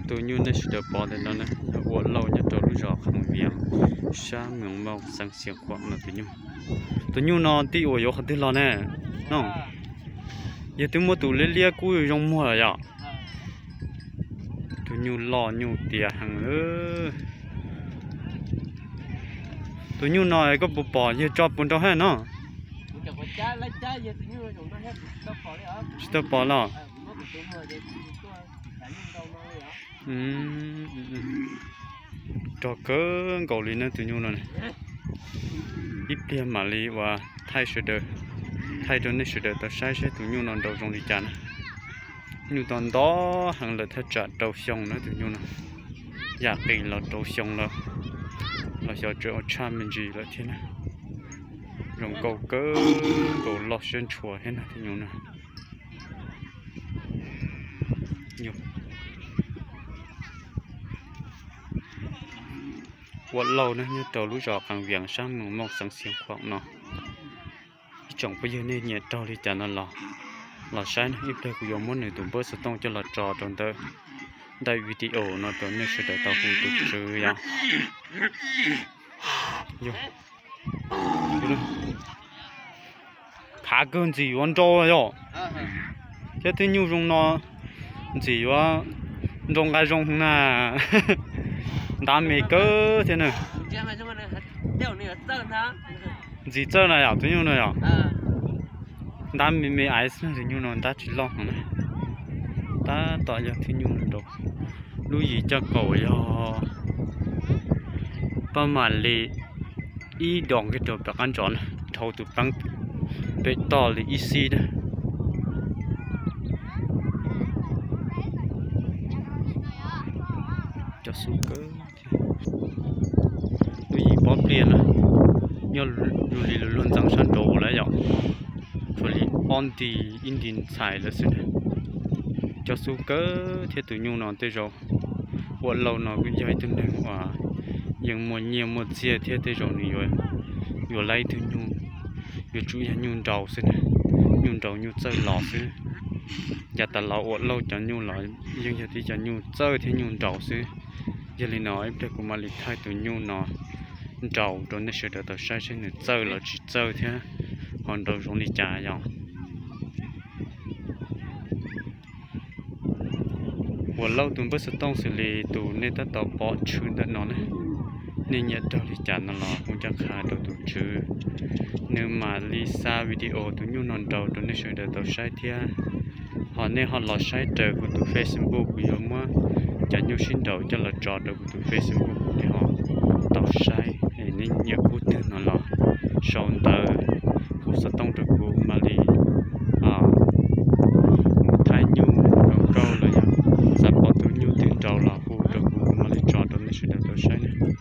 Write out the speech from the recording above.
Tus nyuj nej sawv daws pom ntawm no na, yog ua lauj nyob rau lub zos Qhas Vias, sab Moos Mauj, xeev Xiav Khuam no tus nyuj. Tus nyuj no tij uas yuav qhov twg los ne? No, yog twb muab tus liab liab kub zoo muag lawm yom. Tus nyuj loj nyuj tiav heev lawm. Tus nyuj no koj puas pom yawg tso puas nrau hab no? Tsis tau pom los? Rog kawg nkaus li na tus nyuj no. Ib pliag mam li ua thaij sawv daws, thaij rau nej sawv daws tau saib seb tus nyuj no nrau zoo li cas na. Nyuj to nto heev lawm thaj tsam rau xyoo na tus nyuj no. Yam qis los rau xyoo lawm, los xyov tseem ua tshaj me ntsis lawm thiab na. Zoo nkauj kawg nkaus loj siab ntshua thiab na tus nyuj no. Ua lauj na nyob rau lub zos Qhas Vias sab Moos Mauj xeev Xiav Khuam no. Ib tsoom phooj ywg nej nyiam raug li cas no los, los saib na, ib pliag kuv yuav muab nws tus npawb xov tooj coj los tso rau ntawm ntaim video no rau nej sawv daws tau hu tus tswv yom. Khav kawg ntxim yuav nrau yom. Thiab tej nyuj zoo no ntxim yuav nrau nqa zoo na. Ntab me kawg thiab na. Ntxim txawj na yom tus nyuj no yom. Ntab me me aiv xwb na tus nyuj no ntab tsis loj heev na. Tab tom yog tej nyuj nrau. Lub yim coj kaum yog pab mam li ib dos kiag rau pem qab ntsos na, dhau tus peeb pem toj li ib xib na. Cov xub kawg. Lub yim pob pliaj na, nyob zoo li luag ntxeev sab nraud lawm yom. Tshuav li ob nti ib nti ntxhais lawm xwb na. Cov xub kawg thiab tus nyuj no tej zaum ua lauj no kuj yog ib tug neeg uas yeej muaj nyiaj muaj txiaj thiab tej zaum nws yuav, yuav laib ib tug nyuj, yuav tsum yog nyuj nrau xwb na, nyuj nrau nyuj txawj los xwb. Yav tas los ua lauj cov nyuj los yeej yog tib cov nyuj txawj thiab nyuj nrau xwb. Yog li no ib pliag kuv mam li thaij tus nyuj no nrau rau nej sawv daws tau saib seb nws txawj los tsis txawj thiab ho nrau zoo li cas yom. Ua lauj tus npawb xov tooj xws li tus nej tab tom pom tshwm ntawm no ne, nej nyiam raug li cas no los hu ncaj qha rau tus tswv, nws mam li xa video tus nyuj no nrau rau nej sawv daws tau saib thiab. Ho nej ho los saib raws kuv tus Facebook, kuv yuav muab cov nyuj sib nrau coj los tso rau kuv tus Facebook, nej ho tau saib. Nej nyiam kub twg no los sau ntawv hu xov tooj rau kuv mam li